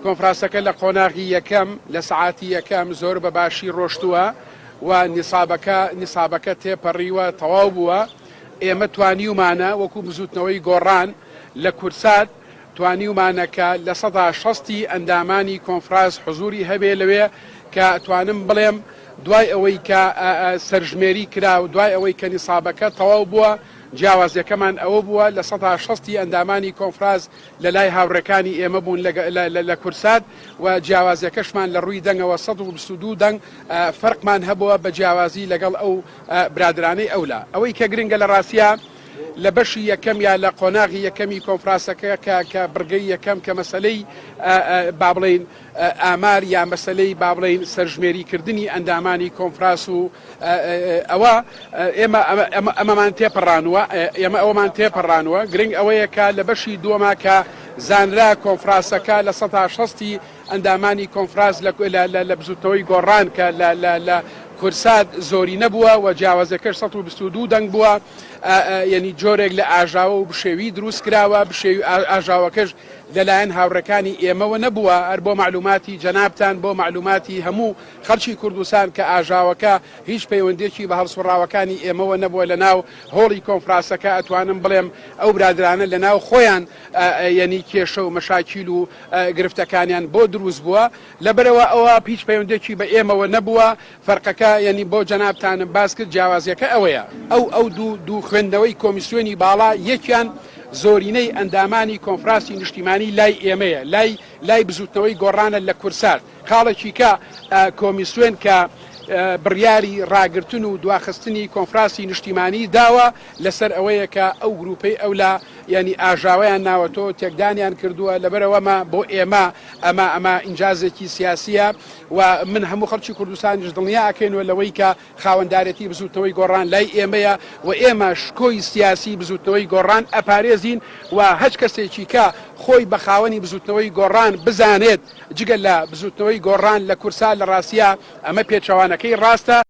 کۆنفرانسەکە لە قۆناغی یەکەم لە سەعاتی یەکەم زۆر بە باشی ڕۆشتووە و نیسابەکە نیسابەکە تێپەڕیوە تەواو بووە ئێمە توانیومانە وەکو بزوتنەوەی گۆڕان لە کورسات توانیومانە کە 60% ئەندامانی کۆنفراس حزوری هەبێ لەوێ کە توانم بڵێم دوای ئەوەی کە سەرژمێری کرا و دوای ئەوەی کە نیسابەکە تەواو بووە جیاوازیەکەمان ئەوە بووە 60% ئەندامانی کۆنفراس لە لای هاوڕێکانی ئێمە بوون لە کورسات و جیاوازیەکەشمان لە ڕووی دەنگەوە 122 دەنگ فەرقمان هەبووە بە جیاوازی لەگەڵ ئەو برادرانەی ئەولا. ئەوەی کە گرنگە لە ڕاستیا لە بەشی یەکەم یا لە قۆناغی یەکەمی کۆنفراسەکە کە کە بڕگەی یەکەم کە مەسەلەی با بڵێین ئامار یا مەسەلەی با بڵێین سەرژمێری کردنی ئەندامانی کۆنفراس و ئەوە ئێمە ئەمەمان تێپەڕانووە ئێمە ئەوەمان تێپەڕانووە گرنگ ئەوەیە کە لە بەشی دووەما کە زانرا کۆنفراسەکە لە سەتا شەستی ئەندامانی کۆنفراس لە بزوتنەوەی گۆڕان کە لە کورسات زۆری نەبووە و جیاوازەکەش 122 دەنگ بووە یعنی جۆرێک لە ئاژاوە و بشێوی دروست کراوە بشێوی ئاژاوەکەش لەلایەن هاوڕێکانی ئێمەوە نەبووە هەر بۆ مەعلوماتی جەنابتان بۆ مەعلوماتی هەموو خەڵکی کوردستان کە ئاژاوەکە هیچ پەیوەندیەکی بە هەڵسوڕاوەکانی ئێمەوە نەبووە لە ناو هۆڵی کۆنفراسەکە ئەتوانم بڵێم ئەو برادرانە لە ناو خۆیان یەنی کێشە و مەشاکیل و گرفتەکانیان بۆ دروست بووە لەبەرئەوە ئەوە هیچ پەیوەندیەکی بە ئێمەوە نەبووە فەرقەکە یەنی بۆ جەنابتانم باس کرد جیاوازیەکە ئەوەیە ئەو ئەو دوو دوو خوێندنەوەی کۆمیسیۆنی باڵا یەکیان زۆرینەی ئەندامانی کۆنفراسی نیشتیمانی لای ئێمەیە لای لای بزوتنەوەی گۆڕانە لە کورسات خاڵێکی کە کۆمیسیۆن کە بڕیاری ڕاگرتن و دواخستنی کۆنفراسی نیشتیمانی داوە لەسەر ئەوەیە کە ئەو گروپەی ئەولا یانی ئاژاوەیان ناوەتۆ تێکدانیان کردووە لەبەرئەوەمە بۆ ئێمە ئەمە ئەمە ئینجازێکی سیاسیە و من هەموو خەڵکی کوردستانیش دڵنیا ئەکەینەوە لەوەی کە خاوەندارێتی بزوتنەوەی گۆڕان لای ئێمەیە و ئێمە شکۆی سیاسی بزوتنەوەی گۆڕان ئەپارێزین و هەچ کەسێکی کە خۆی بە خاوەنی بزوتنەوەی گۆڕان بزانێت جگە لە بزوتنەوەی گۆڕان لە کورسا لە ڕاستیا ئەمە پێچەوانەکەی ڕاستە.